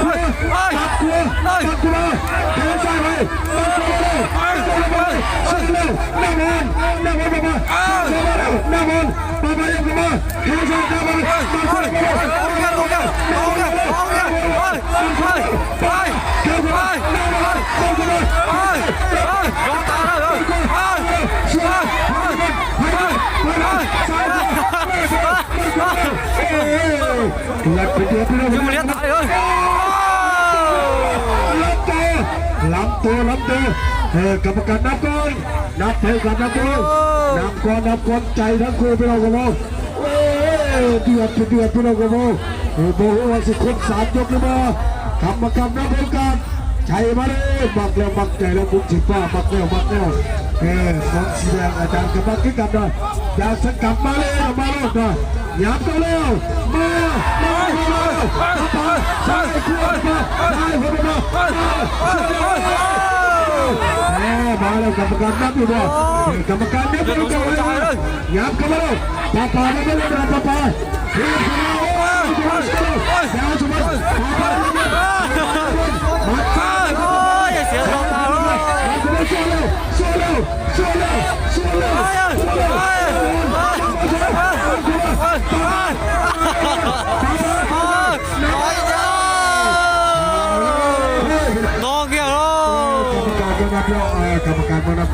ຂວາ ຕັດຂວາ ຕັດຂວາ ແທງຊ້າຍໄປ ຕັດຂວາ ເຂົ້າໄປ ເຂົ້າໄປ ເຂົ້າໄປ ໜ້າມອນ ໜ້າມອນ ເຂົ້າມາ ເຂົ້າມາແລ້ວ ໜ້າມອນ ເຂົ້າໄປ ເຂົ້າມາ ລຳໂຕ ລຳໂຕ ເອີ ກຳມະການນັບກ່ອນ ນັບໃຫ້ກັນ ນັບກ່ອນ ນັບກ່ອນ ນັບກ່ອນ ໃຈທັງຄູ່ ພີ່ນ້ອງ ໂອ້ຍ ເດືອດ ເດືອດ ພີ່ນ້ອງ ໂອ້ ບໍ່ຮູ້ວ່າຊິຄົບສາມຍົກຫຼືບໍ່ ກຳມະການນັບໃຫ້ກັນ ໃຈມາເລີຍ ມັກແລ້ວມັກໃຈແລ້ວ ມຸມສີຟ້າ ມັກແລ້ວມັກແລ້ວ ເອີ ຂອງສີແດງອາຈານກໍມັກຄືກັນນະ ຢາກສະກັດມາເລີຍ ມາໂລດນະ ຫຍັບເຂົ້າແລ້ວ ມາ ມາ ມາ ມາ ມາ ຊ້າຍ ຂວາ ມາ ຊ້າຍ ຂວາ ມາ ມາ ມາແລ້ວ ກຳມະການນັບຢູ່ບໍ່ ກຳມະການນັບຢູ່ບໍ່ ຫຍັບເຂົ້າມາແລ້ວ ປາປາ ມາເບິ່ງ ປາປາ ໂອ້ຍ ເສຍເຂົ້າຕາເລີຍ ນອກແກ້ວ ກຳມະການບໍ່ນັບ ເອີ ກຳມະການບໍ່ນັບ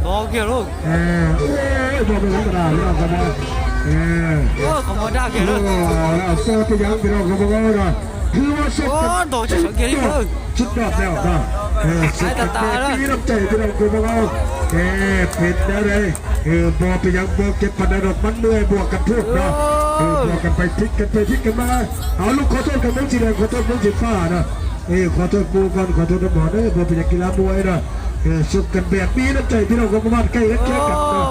ນອກແກ້ວ ເອີ ໂອ້ຍ ບໍ່ແມ່ນທຳມະດາ ພີ່ນ້ອງ ກຳມະການ ເອີ ໂອ້ຍ ກຳມະການ ໂອ້ ເອົາແລ້ວ ເສີບໄປຍັງ ພີ່ນ້ອງ ກຳມະການ ຖືວ່າສຸດ ໂອ້ ໂຕຈະສັງເກດເດີ ສຸດຍອດແລ້ວນະ ເອີ ສຸດຍອດ ມີນ້ຳໃຈ ພີ່ນ້ອງ ກຳມະການ ເອີ ເປັນແນວໃດ ເອີ ບໍ່ເປັນຫຍັງ ບໍ່ເຈັບປານໃດດອກ ມັນເມື່ອຍ ບວກກັນໂພດເນາະ ເອີ ບວກກັນໄປ ຜິດກັນໄປ ຜິດກັນມາ ເອົາ ລູກ ຂໍໂທດກັບວົງສີແດງ ຂໍໂທດວົງສີຟ້ານະ ເອີ ຂໍໂທດໝູ່ກ່ອນ ຂໍໂທດນຳໝໍເດີ ບໍ່ເປັນຫຍັງ ກິລາມວຍນະ ເອີ ສຸກກັນແບບມີນ້ຳໃຈ ພີ່ນ້ອງ ກໍປະມານໃກ້ເຮືອນຄຽງກັນເນາະ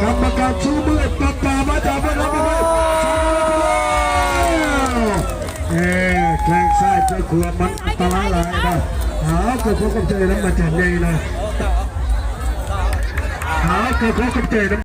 ກຳມະການຊູມື ປາປາ ມາຈາກເມືອງລຳ ເອີ ແຂ້ງຊ້າຍ ແຂ້ງຂວາ ມັນອັນຕະລາຍຫຼາຍນະ ເອົາ ກໍຂໍຂອບໃຈນຳອາຈານໃຫຍ່ນະ ເອົາ ກໍຂໍຂອບໃຈນຳ